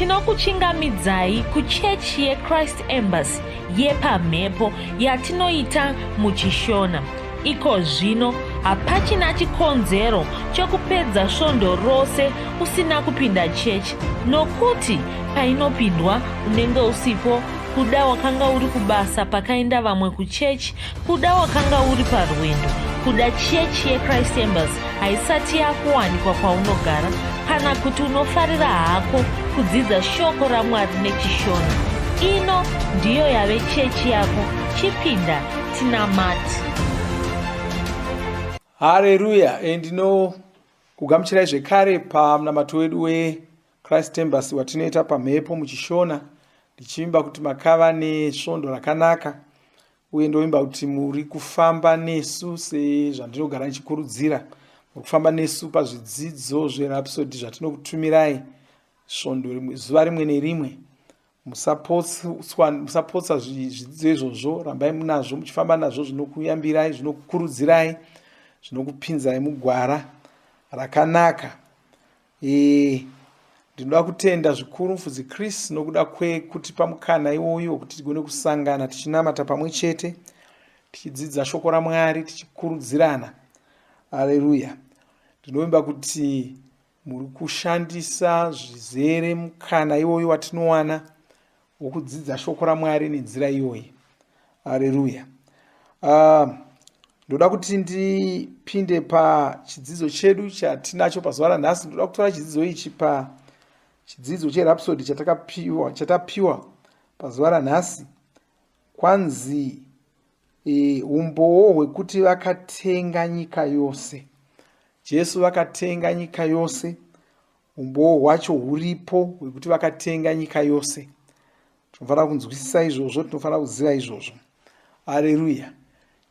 Tinokuchingamidzai kuchechi yeChrist Embassy yepamhepo yatinoita muchiShona. Iko zvino hapachina chikonzero chokupedza svondo rose usina kupinda chechi nokuti painopindwa unenge usipo kuda wakanga uri kubasa pakaenda vamwe kuchechi kuda wakanga uri parwendo kuda chechi yechrist embassy haisati yakuwanikwa kwaunogara kana kuti unofarira hako kudzidza shoko ramwari nechishona ino ndiyo yave chechi yako chipinda tinamati Hareruya! Eh, ndinokugamuchirai zvekare pamunamato wedu weChrist Embassy watinoita pamhepo muchishona ndichivimba kuti makava nesvondo rakanaka uye ndovimba kuti muri kufamba nesu sezvandinogara ndichikurudzira muri kufamba nesu pazvidzidzo zverhapsody zvatinokutumirai svondo rimwe zuva rimwe nerimwe musapotsa zvidzidzo izvozvo rambai munazvo muchifamba nazvo zvinokuyambirai zvinokukurudzirai zvinokupinzai mugwara rakanaka e, ndinoda kutenda zvikuru mufudzi chris nokuda kwekutipa mukana iwoyu wekuti tigone kusangana tichinamata pamwe chete tichidzidza shoko ramwari tichikurudzirana aleluya ndinovimba kuti Muri kushandisa zvizere mukana iwoyo watinowana wokudzidza shoko raMwari nenzira iyoyi. Areruya. Uh, ndoda kuti ndipinde pachidzidzo chedu chatinacho pazuva ranhasi. Ndoda kutora chidzidzo ichi pachidzidzo cherhapsody chatakapiwa chatapiwa pazuva ranhasi. Kwanzi e, umbowo hwekuti vakatenga nyika yose. Jesu vakatenga nyika yose. Umbowo hwacho huripo hwekuti vakatenga nyika yose. Tinofanira kunzwisisa izvozvo, tinofanira kuziva izvozvo. Areruya.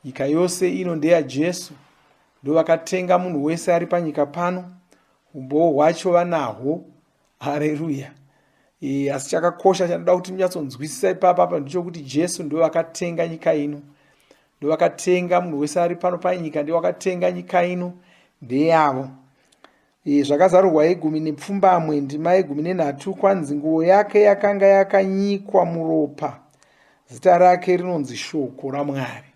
Nyika yose ino ndeyaJesu. Ndovakatenga munhu wese ari panyika pano. Umbowo hwacho vanahwo. Hareruya. E, asi chakakosha chandoda kuti munyatsonzwisisa ipapa apa ndechokuti Jesu ndivo vakatenga nyika ino. Ndivo vakatenga munhu wese ari pano panyika, ndivo vakatenga nyika ino, ndeyavo. E, zvakazarurwa yegumi nepfumbamwe ndima yegumi nenhatu kwanzi nguvo yake yakanga yakanyikwa muropa zita rake rinonzi shoko ramwari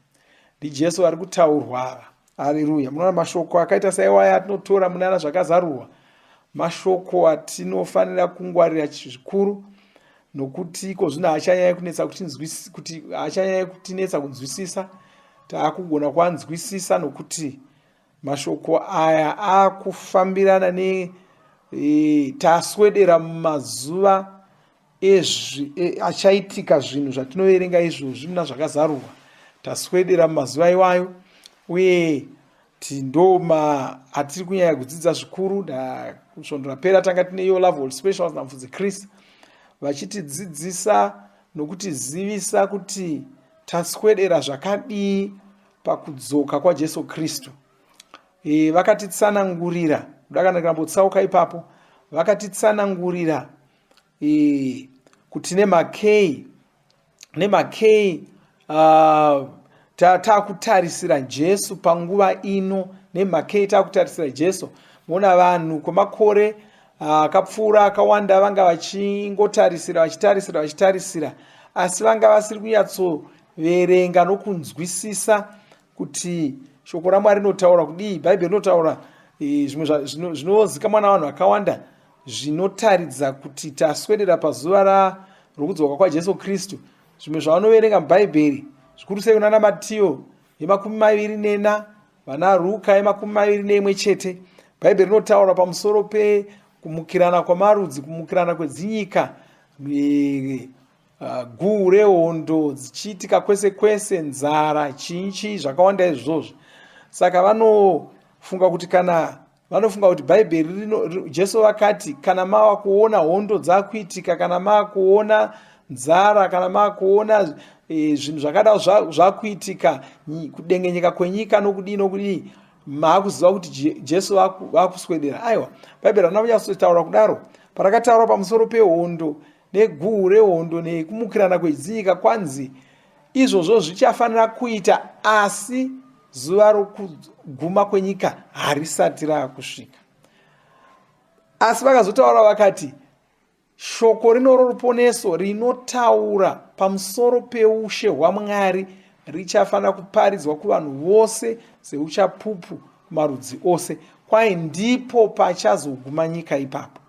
ndijesu vari kutaurwa ava Hareruya. Munoona mashoko akaita saiwaya atinotora munana zvakazarurwa, mashoko atinofanira kungwarira zvikuru nokuti iko zvino haachanyanya kunetsa kuti haachanyanya kutinetsa kunzwisisa taakugona kuanzwisisa nokuti mashoko aya akufambirana ne e, taswedera mumazuva ezvi e, achaitika zvinhu zvatinoverenga izvozvi muna zvakazarurwa taswedera mumazuva iwayo uye ndo atiri kunyanya kudzidza zvikuru svondo rapera tanga tine iyo level specials namufudzi chris vachitidzidzisa nokutizivisa kuti taswedera zvakadii pakudzoka kwajesu kristu e, vakatitsanangurira ndakandakambotsauka ipapo vakatitsanangurira e, kuti nemakei nemakei uh, takutarisira ta Jesu panguva ino nemakei takutarisira Jesu mona vanhu kwemakore akapfuura uh, akawanda vanga vachingotarisira vachitarisira vachitarisira asi vanga vasiri kunyatsoverenga nokunzwisisa kuti shoko ramwari rinotaura kudii bhaibheri rinotaura eh, zvimwe zvinozikamwa navanhu vakawanda zvinotaridza kuti taswedera pazuva rokudzoka kwaJesu Kristu. Zvimwe zvavanoverenga muBhaibheri, zvikuru sei kunana Matiyo yemakumi maviri nena, vana Ruka yemakumi maviri neimwe chete, Bhaibheri rinotaura pamusoro pekumukirana kwamarudzi, kumukirana kwedzinyika, e, guhu rehondo dzichiitika kwese kwese, nzara, chii chii, zvakawanda izvozvo. Saka vanofunga kuti kana Vanofunga kuti Bhaibheri rino, Jesu vakati kana mava kuona hondo dzakuitika, kana mava kuona nzara, kana mava kuona e, zvinhu zvakadaro zvakuitika, kudengenyeka kwenyika nokudii nokudii, maakuziva kuti Jesu vakuswedera. Aiwa, Bhaibheri harina kunyatsotaura kudaro. Parakataura pamusoro pehondo neguhu rehondo nekumukirana kwedzinyika kwanzi izvozvo zvichafanira kuita asi zuva rokuguma kwenyika harisati raakusvika asi vakazotaura vakati Shoko rino roruponeso rinotaura pamusoro peushe hwaMwari richafanira kuparidzwa kuvanhu vose seuchapupu kumarudzi ose. Kwai ndipo pachazoguma nyika ipapo.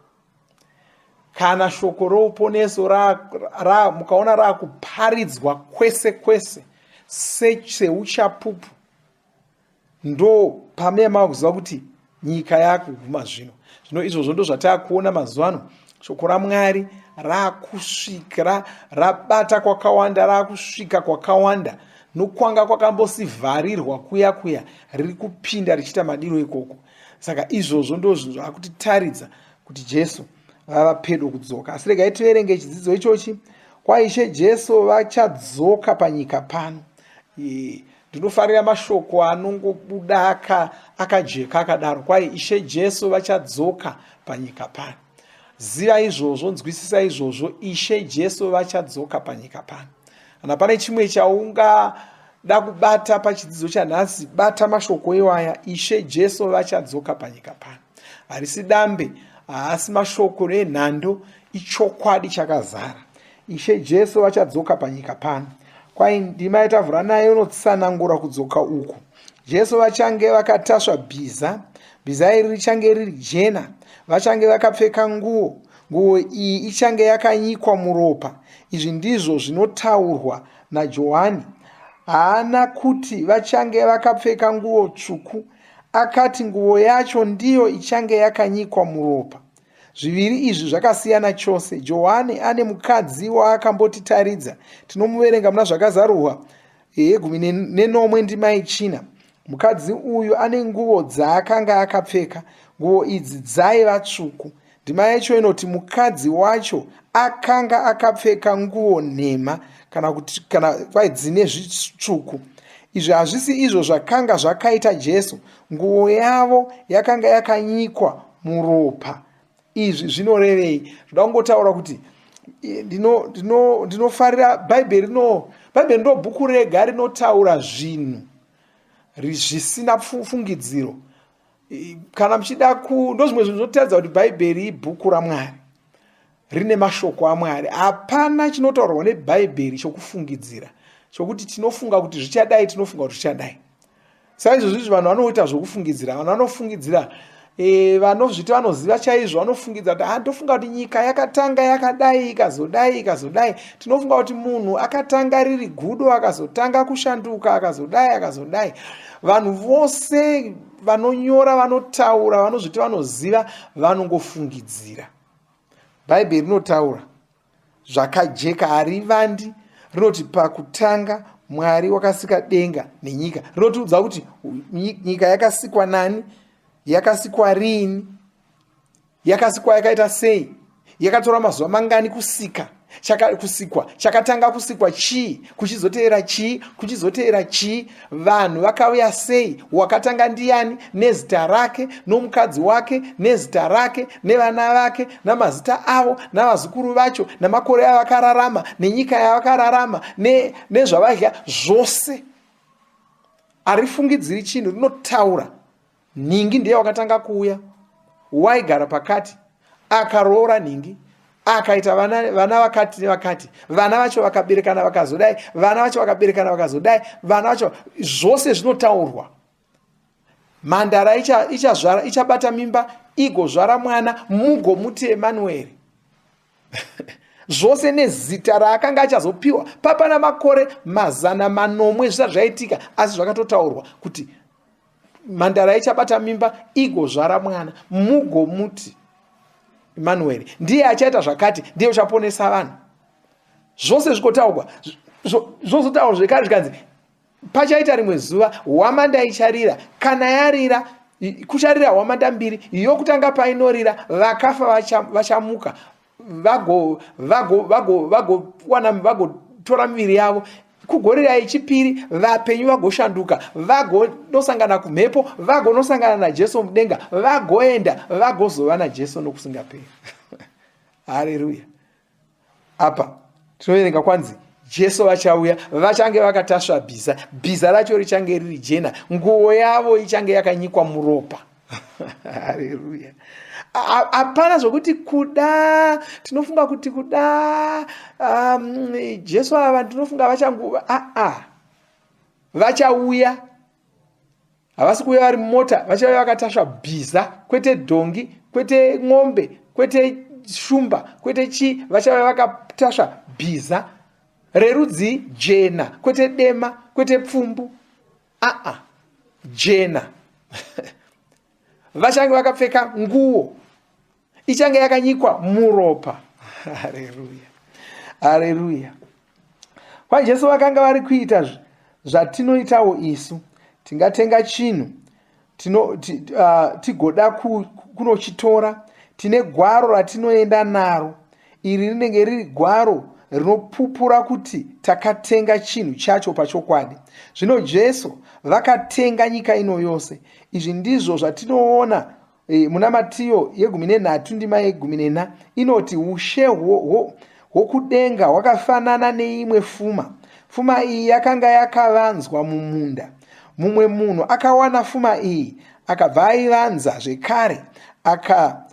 Kana shoko rouponeso ra, ra, mukaona raakuparidzwa kwese kwese seuchapupu ndo pamee mava kuziva kuti nyika yakuguma zvino. Zvino izvozvo ndo zvatakuona mazuva ano. Shoko raMwari rakusvika, rabata kwakawanda, rakusvika kwakawanda, nokwanga kwakambosivharirwa kuya kuya, riri kupinda richiita madiro ikoko. Saka izvozvo ndo zvinhu zvakutitaridza kuti Jesu vava pedo kudzoka. Asi regai tiverenge chidzidzo ichochi. KwaIshe Jesu vachadzoka panyika pano. Ndinofarira mashoko anongobuda akajeka akadaro. Kwai Ishe Jesu vachadzoka panyika pano. Ziva izvozvo, nzwisisa izvozvo, Ishe Jesu vachadzoka panyika pano. Kana pane chimwe chaungada kubata pachidzidzo chanhasi, bata mashoko iwaya, Ishe Jesu vachadzoka panyika pano. Harisi dambe, haasi mashoko enhando, ichokwadi chakazara. Ishe Jesu vachadzoka panyika pano. Kwai ndima yatavhura nayo inotsanangura kudzoka uku. Jesu vachange vakatasva bhiza. Bhiza iri richange riri jena. Vachange vakapfeka nguo. Nguo iyi ichange yakanyikwa muropa. Izvi ndizvo zvinotaurwa naJohani. Haana kuti vachange vakapfeka nguo tsvuku. Akati nguo yacho ndiyo ichange yakanyikwa muropa. Zviviri izvi zvakasiyana chose. Johani ane mukadzi waakambotitaridza. Tinomuverenga muna Zvakazarurwa yegumi nenomwe ndima yechina. Mukadzi uyu ane nguvo dzaakanga akapfeka. Nguvo idzi dzaiva tsvuku. Ndima yacho inoti mukadzi wacho akanga akapfeka nguvo nhema kana kuti kana kwai dzine zvitsvuku. Izvi hazvisi izvo zvakanga zvakaita Jesu. Nguvo yavo yakanga yakanyikwa muropa. Izvi zvinorevei? Zvoda kungotaura kuti ndinofarira Bhaibheri rino Bhaibheri ndo bhuku rega rinotaura zvinhu zvisina fungidziro. Kana muchida ku ndozvimwe zvinhu zvinotaridza kuti Bhaibheri ibhuku raMwari rine mashoko aMwari. Hapana chinotaurwa neBhaibheri chokufungidzira chokuti tinofunga kuti zvichadai, tinofunga kuti zvichadai. Saizvozvo izvi vanhu vanoita zvokufungidzira, vanhu vanofungidzira e, vanozviti vanoziva chaizvo vanofungidzira kuti ah, ndofunga kuti nyika yakatanga yakadai ikazodai ikazodai. Tinofunga kuti munhu akatanga riri gudo akazotanga kushanduka akazodai akazodai. Vanhu vose vanonyora, vanotaura, vanozviti vanoziva vanongofungidzira. Bhaibheri rinotaura zvakajeka, harivandi. Rinoti pakutanga Mwari wakasika denga nenyika. Rinotiudza kuti nyika yakasikwa nani, yakasikwa riini, yakasikwa yakaita sei, yakatora mazuva mangani kusika chaka, kusikwa chakatanga kusikwa chii, kuchizoteera chii, kuchizoteera chii, vanhu vakauya sei, wakatanga ndiyani, nezita rake, nomukadzi wake, nezita rake, nevana vake, namazita avo, navazukuru vacho, namakore avakararama, nenyika yavakararama, nezvavadya, zvose. Harifungidziri chinhu, rinotaura. Nhingi ndiye wakatanga kuuya, waigara pakati, akaroora nhingi, akaita vana, vana vakati nevakati, vana vacho vakaberekana vakazodai, vana vacho vakaberekana vakazodai, vana vacho, zvose zvinotaurwa. Mhandara ichazvara, icha ichabata mimba igozvara mwana, mugomuti Emanueri. Zvose nezita raakanga achazopiwa papana makore 700 zvisati zvaitika, asi zvakatotaurwa kuti mhandara ichabata mimba igozvara mwana, mugomuti Emanueri. Ndiye achaita zvakati, ndiye uchaponesa vanhu. Zvose zvikotaurwa, zvozotaurwa zvekare zvikanzi pachaita rimwe zuva hwamanda icharira. Kana yarira, kucharira hwamanda mbiri. Yokutanga painorira, vakafa vachamuka, vagowana, vagotora miviri yavo. Kugorira yechipiri, vapenyu vagoshanduka, vagonosangana kumhepo, vagonosangana naJesu mudenga, vagoenda, vagozova naJesu nokusingaperi. Hareruya. Apa tinoverenga kwanzi Jesu vachauya, vachange vakatasva bhiza, bhiza racho richange riri jena, nguo yavo ichange yakanyikwa muropa. Hareruya. Hapana zvokuti kuda tinofunga kuti kuda um, Jesu ava ndinofunga vachanguva aa vachauya havasi kuuya vari mumota vachauya vakatasva bhiza kwete dhongi kwete ng'ombe kwete shumba kwete chii vachauya vakatasva bhiza rerudzi jena kwete dema kwete pfumbu aa jena vachange vakapfeka nguo ichange yakanyikwa muropa hareruya hareruya kwaJesu vakanga vari kuita zvatinoitawo isu tingatenga chinhu tino, ti, tigoda ku, kunochitora tine gwaro ratinoenda naro iri rinenge riri gwaro rinopupura kuti takatenga chinhu chacho pachokwadi zvino Jesu vakatenga nyika ino yose izvi ndizvo zvatinoona e, muna Matiyo yegumi nenhatu ndima yegumi nena inoti ushe hwokudenga hwakafanana neimwe fuma fuma iyi yakanga yakavanzwa mumunda mumwe munhu akawana fuma iyi akabva aivanza zvekare aka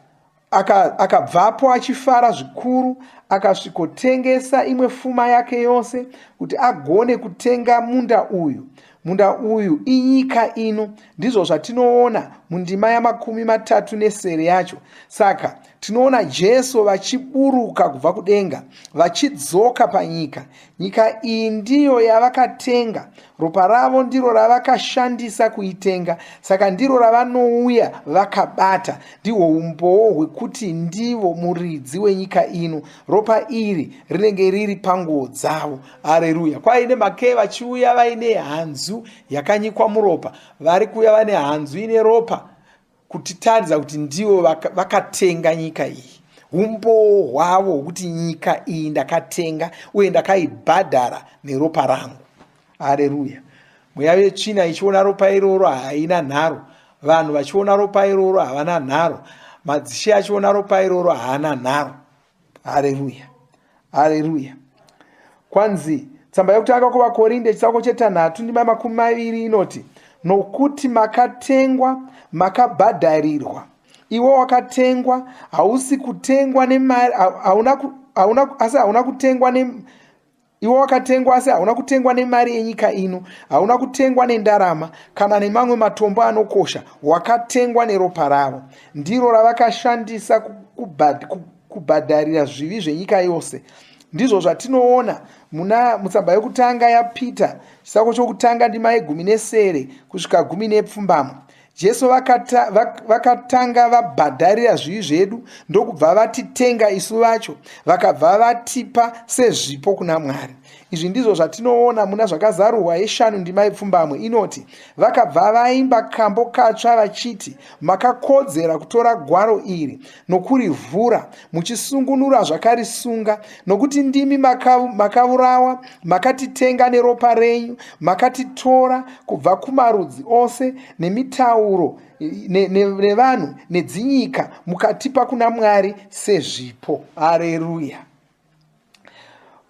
akabvapo aka achifara zvikuru akasvikotengesa imwe fuma yake yose kuti agone kutenga munda uyu munda uyu inyika ino ndizvo zvatinoona mundima yamakumi matatu nesere yacho saka tinoona Jesu vachiburuka kubva kudenga vachidzoka panyika nyika iyi ndiyo yavakatenga ropa ravo ndiro ravakashandisa kuitenga saka ndiro ravanouya vakabata ndihwo umbowo hwekuti ndivo muridzi wenyika ino ropa iri rinenge riri panguo dzavo areruya kwaine makee vachiuya vaine hanzu yakanyikwa muropa vari kuuya vane hanzu ine ropa kutitaridza kuti ndivo vakatenga vaka nyika iyi umbowo hwavo hwekuti nyika iyi ndakatenga uye ndakaibhadhara neropa rangu hareruya mweya yetsvina ichiona ropa iroro haina nharo vanhu vachiona ropa iroro havana nharo madzishe achiona ropa iroro haana nharo hareruya hareruya kwanzi tsamba yekutanga kuvakorinde chitsauko chetanhatu ndima 20 inoti nokuti makatengwa makabhadharirwa iwe wakatengwa hausi kutengwa nemari hauna hauna asi hauna kutengwa ne Iwe wakatengwa asi hauna kutengwa nemari yenyika ino, hauna kutengwa nendarama kana nemamwe matombo anokosha, wakatengwa neropa ravo. Ndiro ravakashandisa kubhadharira zvivi zvenyika yose. Ndizvo zvatinoona muna mutsamba yokutanga yaPita, chitsauko chokutanga ndima yegumi nesere kusvika 18. Jesu vakata, vak, vakatanga vabhadharira zvivi zvedu ndokubva vatitenga isu vacho vakabva vatipa sezvipo kuna Mwari. Izvi ndizvo zvatinoona muna Zvakazarurwa yeshanu ndima yepfumbamwe inoti vakabva vaimba kambo katsva vachiti makakodzera kutora gwaro iri nokurivhura muchisungunura zvakarisunga nokuti ndimi makavurawa makatitenga neropa renyu makatitora kubva kumarudzi ose nemitauro nevanhu ne, ne nedzinyika mukatipa kuna Mwari sezvipo. Areruya.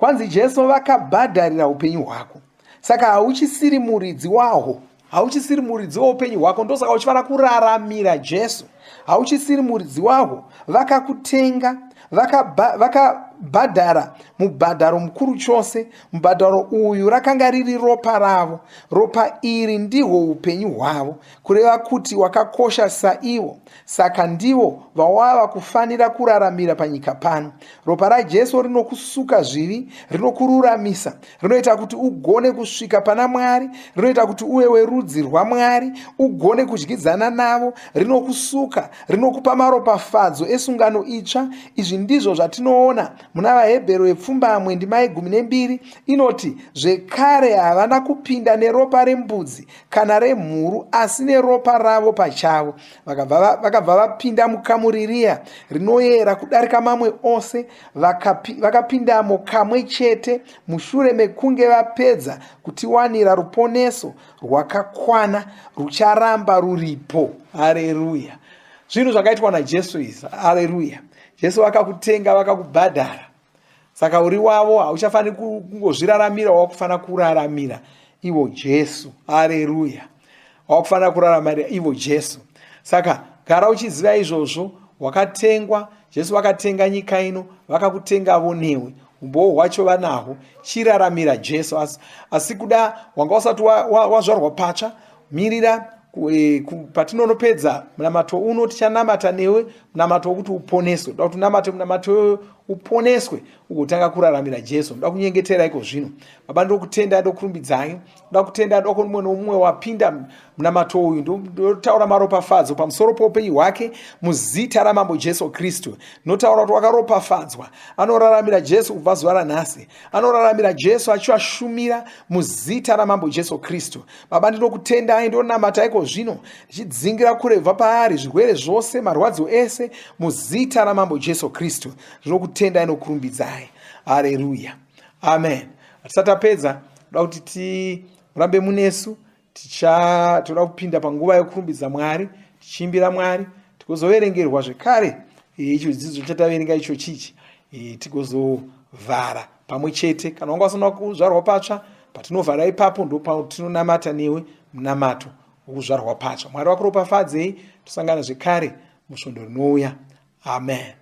Kwanzi Jesu vakabhadharira upenyu hwako saka hauchisiri muridzi wahwo hauchisiri muridzi weupenyu hwako ndosaka uchifanira kuraramira Jesu hauchisiri muridzi wahwo vakakutenga vakabhadhara vaka mubhadharo mukuru chose mubhadharo uyu rakanga riri ropa ravo ropa iri ndihwo upenyu hwavo kureva kuti wakakosha saivo saka ndivo vawava kufanira kuraramira panyika pano ropa raJesu rinokusuka zvivi rinokururamisa rinoita kuti ugone kusvika pana Mwari rinoita kuti uve werudzi rwaMwari ugone kudyidzana navo rinokusuka rinokupa maropafadzo esungano itsva izvi ndizvo zvatinoona muna VaHebheru yepfumbamwe ndima yegumi nembiri inoti zvekare havana kupinda neropa rembudzi kana remhuru asi neropa ravo pachavo vakabva vapinda mukamuri riya rinoyera kudarika mamwe ose vakapindamo kamwe chete mushure mekunge vapedza kutiwanira ruponeso rwakakwana rucharamba ruripo hareruya zvinhu zvakaitwa naJesu izvi hareruya Jesu vakakutenga vakakubhadhara saka uri wavo hauchafaniri kungozviraramira wakufanira kuraramira ivo Jesu hareruya wakufanira kuraramira ivo Jesu saka gara uchiziva izvozvo. Wakatengwa, Jesu vakatenga nyika ino, vakakutengavo newe. Umbowo hwacho vanahwo. Chiraramira Jesu. Asi, asi kuda wanga usati wazvarwa wa, wa patsva, mirira e, patinonopedza munamato uno tichanamata newe munamato wokuti uponeswe. Ndoda kuti unamate munamato iwoyo uponeswe ugotanga kuraramira Jesu. Ndoda kunyengetera iko zvino. Baba ndokutenda ndokurumbidzai. Ndoda kutenda doko mumwe nomumwe wapinda munamato uyu ndotaura maropafadzo pamusoro poupenyu hwake muzita ramambo Jesu Kristu. Ndinotaura kuti wakaropafadzwa, anoraramira Jesu kubva zuva ranhasi, anoraramira Jesu achiashumira muzita ramambo Jesu Kristu. Baba ndinokutendai, ndonamata iko zvino ndichidzingira kure kubva paari zvirwere zvose, marwadzo ese muzita ramambo Jesu Kristu. Ndinokutendai nokurumbidzai. Haleluya. Amen. Hatisati tapedza, toda kuti tirambe munesu. Ticha toda kupinda panguva yokurumbidza Mwari, tichiimbira Mwari, tigozoverengerwa zvekare eh, icho chidzidzo chataverenga icho chichi, eh, tigozovhara pamwe chete. Kana wanga usina kuzvarwa patsva, patinovhara ipapo ndopatinonamata newe munamato wokuzvarwa patsva. Mwari vakuropafadzei, tosangana zvekare musvondo rinouya. Amen.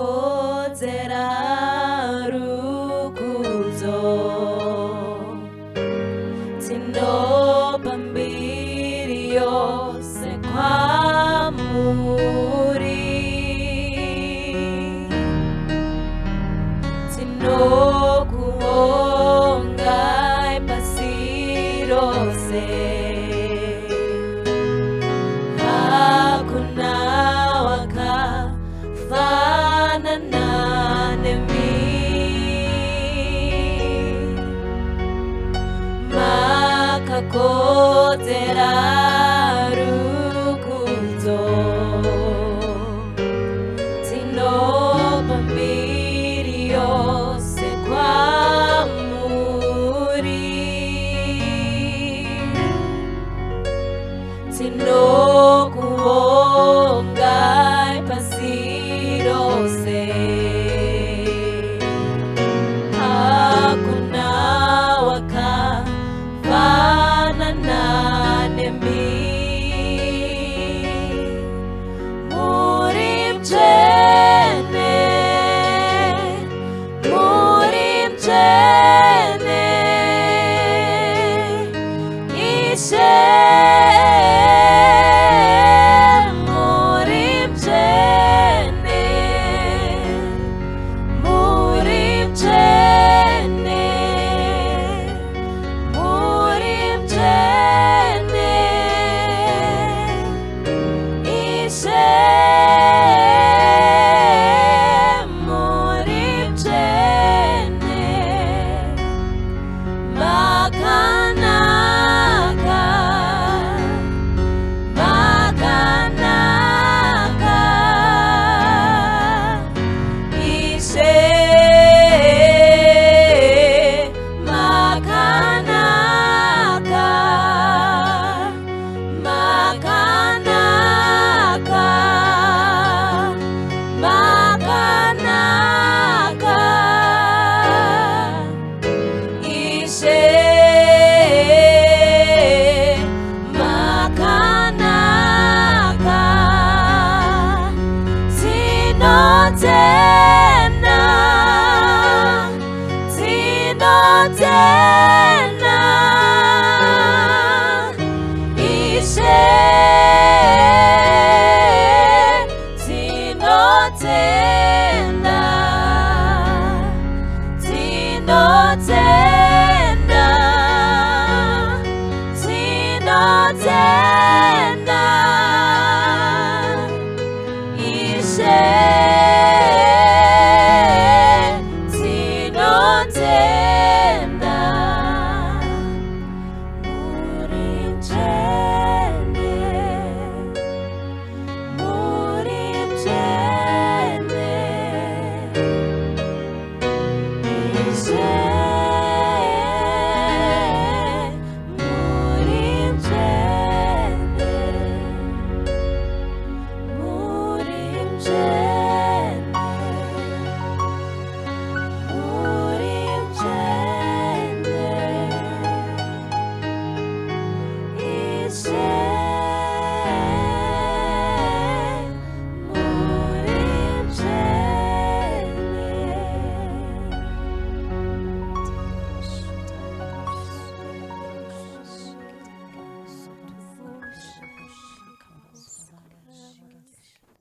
Makakodzera rukudzo Tinopa mbiri yose kwamuri. Tinokuongai pasi rose. Hakuna wakafanana nemi.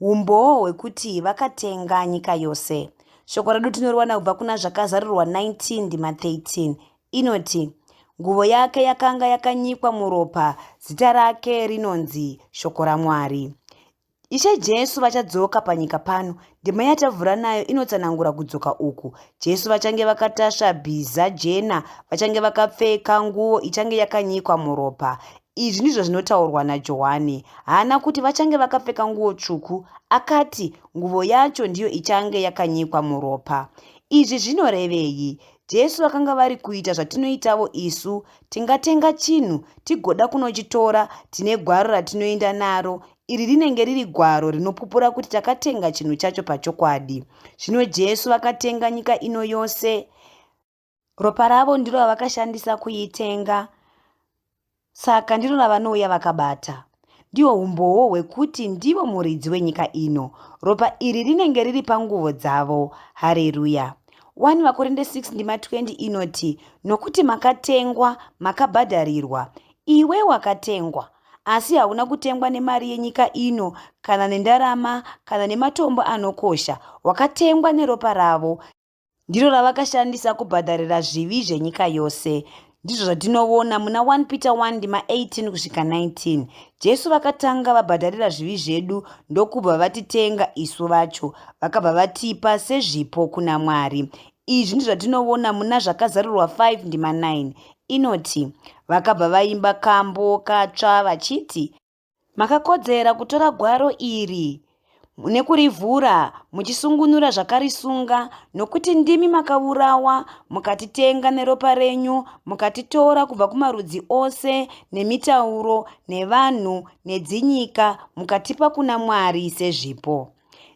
Umbowo hwekuti vakatenga nyika yose. Shoko redu tinoriwana kubva kuna Zvakazarurwa 19 ndima 13 inoti, Nguvo yake yakanga yakanyikwa muropa, zita rake rinonzi Shoko raMwari. Ishe Jesu vachadzoka panyika pano. Ndima yatavhura nayo inotsanangura kudzoka uku. Jesu vachange vakatasva bhiza jena, vachange vakapfeka nguvo ichange yakanyikwa muropa. Izvi ndizvo zvinotaurwa naJohani. Haana kuti vachange vakapfeka nguo tsvuku, akati nguvo yacho ndiyo ichange yakanyikwa muropa. Izvi zvinorevei? Jesu vakanga vari kuita zvatinoitavo isu. Tingatenga chinhu, tigoda kunochitora, tine gwaro ratinoenda naro. Iri rinenge riri gwaro rinopupura kuti takatenga chinhu chacho pachokwadi. Zvino Jesu vakatenga nyika ino yose. Ropa ravo ndiro ravakashandisa kuitenga, saka ndiro ravanouya vakabata. Ndihwo humbowo hwekuti ndivo muridzi wenyika ino. Ropa iri rinenge riri panguvo dzavo. Hareruya! 1 VaKorinde 6 ndima 20 inoti, Nokuti makatengwa, makabhadharirwa. Iwe wakatengwa, asi hauna kutengwa nemari yenyika ino, kana nendarama, kana nematombo anokosha. Wakatengwa neropa ravo. Ndiro ravakashandisa kubhadharira zvivi zvenyika yose. Ndizvo zvatinovona muna 1 Peter 1 ndima 18 kusvika 19. Jesu vakatanga vabhadharira zvivi zvedu ndokubva vatitenga isu vacho. Vakabva vatipa sezvipo kuna Mwari. Izvi ndizvo zvatinovona muna Zvakazarurwa 5 ndima 9. Inoti, Vakabva vaimba kambo katsva vachiti, Makakodzera kutora gwaro iri nekurivhura muchisungunura zvakarisunga nokuti ndimi makaurawa mukatitenga neropa renyu mukatitora kubva kumarudzi ose nemitauro nevanhu nedzinyika mukatipa kuna Mwari sezvipo.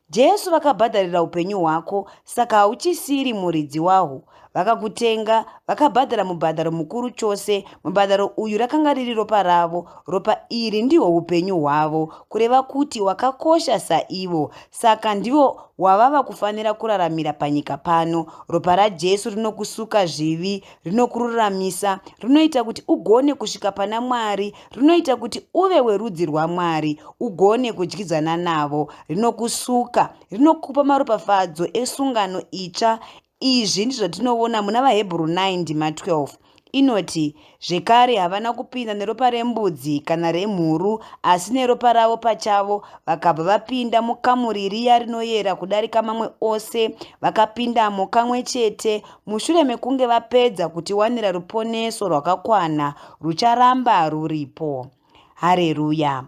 Jesu vakabhadharira upenyu hwako saka hauchisiri muridzi wahwo. Vakakutenga, vakabhadhara mubhadharo mukuru chose. Mubhadharo uyu rakanga riri ropa ravo. Ropa iri ndihwo upenyu hwavo, kureva kuti wakakosha saivo. Saka ndivo wavava kufanira kuraramira panyika pano. Ropa raJesu rinokusuka zvivi, rinokururamisa, rinoita kuti ugone kusvika pana Mwari, rinoita kuti uve werudzi rwaMwari, ugone kudyidzana navo, rinokusuka, rinokupa maropafadzo esungano itsva. Izvi ndizvo zvatinoona muna vaHebhuru 9 ndima 12 inoti, Zvekare havana kupinda neropa rembudzi kana remhuru, asi neropa ravo pachavo, vakabva vapinda mukamuri riya rinoyera kudarika mamwe ose, vakapindamo kamwe chete, mushure mekunge vapedza kutiwanira ruponeso rwakakwana rucharamba ruripo. Hareruya!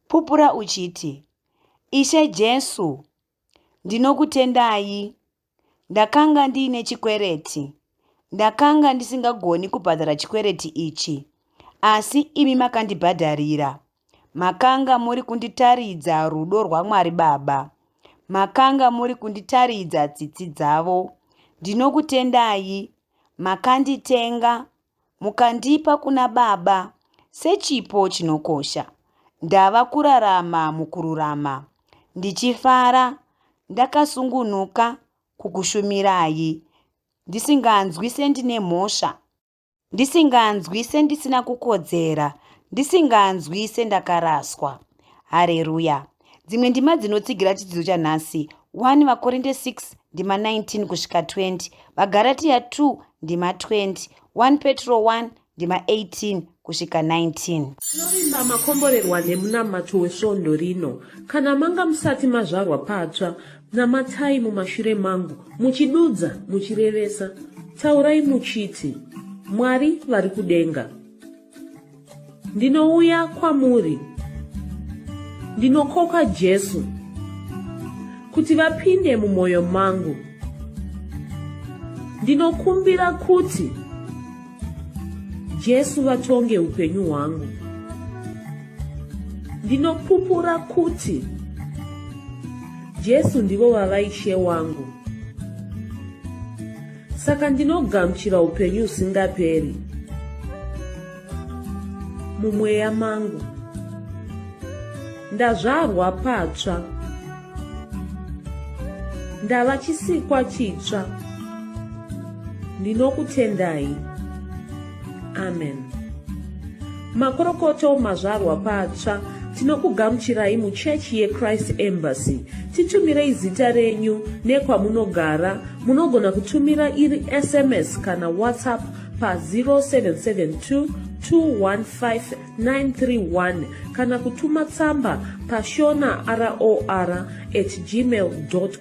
Pupura uchiti, Ishe Jesu, ndinokutendai. Ndakanga ndiine chikwereti. Ndakanga ndisingagoni kubhadhara chikwereti ichi, asi imi makandibhadharira. Makanga muri kunditaridza rudo rwaMwari Baba. Makanga muri kunditaridza tsitsi dzavo. Ndinokutendai. Makanditenga mukandipa kuna Baba sechipo chinokosha. Ndava kurarama mukururama, ndichifara, ndakasungunuka kukushumirai, ndisinganzwi sendine mhosva, ndisinganzwi sendisina kukodzera, ndisinganzwi sendakaraswa. Hareruya! Dzimwe ndima dzinotsigira chidzidzo chanhasi 1 VaKorinde 6 ndima 19 kusvika 20, VaGaratiya 2 ndima 20, 1 Petro 1 ndima 18 kusvika 19. Tinovimba makomborerwa nemunamato wesvondo rino. Kana manga musati mazvarwa patsva, namatai mumashure mangu muchidudza muchirevesa. Taurai muchiti, Mwari vari kudenga. Ndinouya kwamuri. Ndinokoka Jesu kuti vapinde mumwoyo mangu. Ndinokumbira kuti Jesu vatonge upenyu hwangu. Ndinopupura kuti Jesu ndivo vava Ishe wangu. Saka ndinogamuchira upenyu husingaperi mumweya mangu. Ndazvarwa patsva. Ndava chisikwa chitsva. Ndinokutendai. Amen. Makorokoto mazvarwa patsva. Tinokugamuchirai muchechi yeChrist Embassy. Titumirei zita renyu nekwamunogara. Munogona kutumira iri SMS kana WhatsApp pa 0772 215 931 kana kutuma tsamba pashona ror at gmail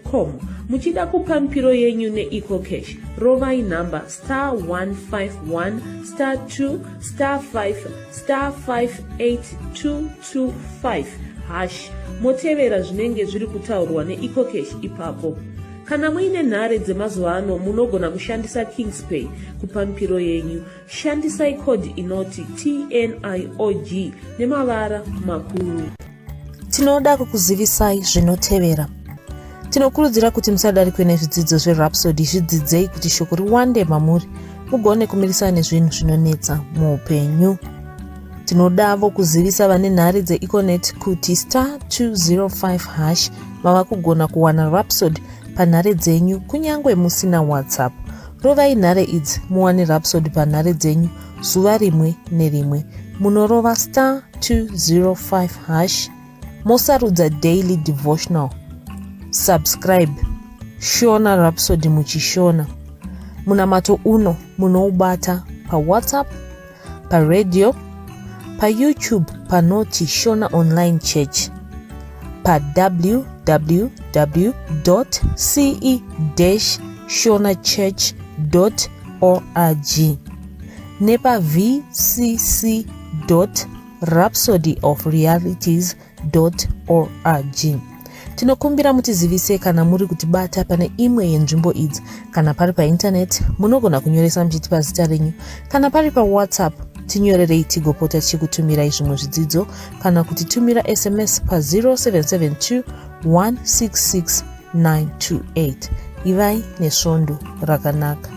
com. Muchida kupa mipiro yenyu neEcoCash, rovai nhamba star 151 star 2 star 5 star 58225 hash motevera zvinenge zviri kutaurwa neEcoCash ipapo. Kana muine nhare dzemazuva ano munogona kushandisa Kingspay kupa mipiro yenyu. Shandisai code inoti TNIOG nemavara makuru. Tinoda kukuzivisai zvinotevera. Tinokurudzira kuti musadarikwe nezvidzidzo zveRhapsody, zvidzidzei kuti shoko riwande mamuri mugone kumirisana nezvinhu zvinonetsa muupenyu. Tinodavo kuzivisa vane nhare dzeEconet kuti star 205 hash mava kugona kuwana Rhapsody panhare dzenyu kunyange musina WhatsApp. Rovai nhare idzi muwane Rhapsody panhare dzenyu zuva rimwe nerimwe. Munorova star 205 hash mosarudza daily devotional. Subscribe Shona Rhapsody muchishona. Munamato uno munoubata paWhatsApp, paradio, paYouTube panoti Shona Online Church, pa www.ce-shonachurch.org nepa vcc.rhapsodyofrealities.org. Tinokumbira mutizivise kana muri kutibata pane imwe yenzvimbo idzi. Kana pari paintaneti, munogona kunyoresa muchitipa zita renyu. Kana pari paWhatsApp, tinyorerei tigopota tichikutumirai zvimwe zvidzidzo kana kutitumira SMS pa 0772 166 928. Ivai nesvondo rakanaka.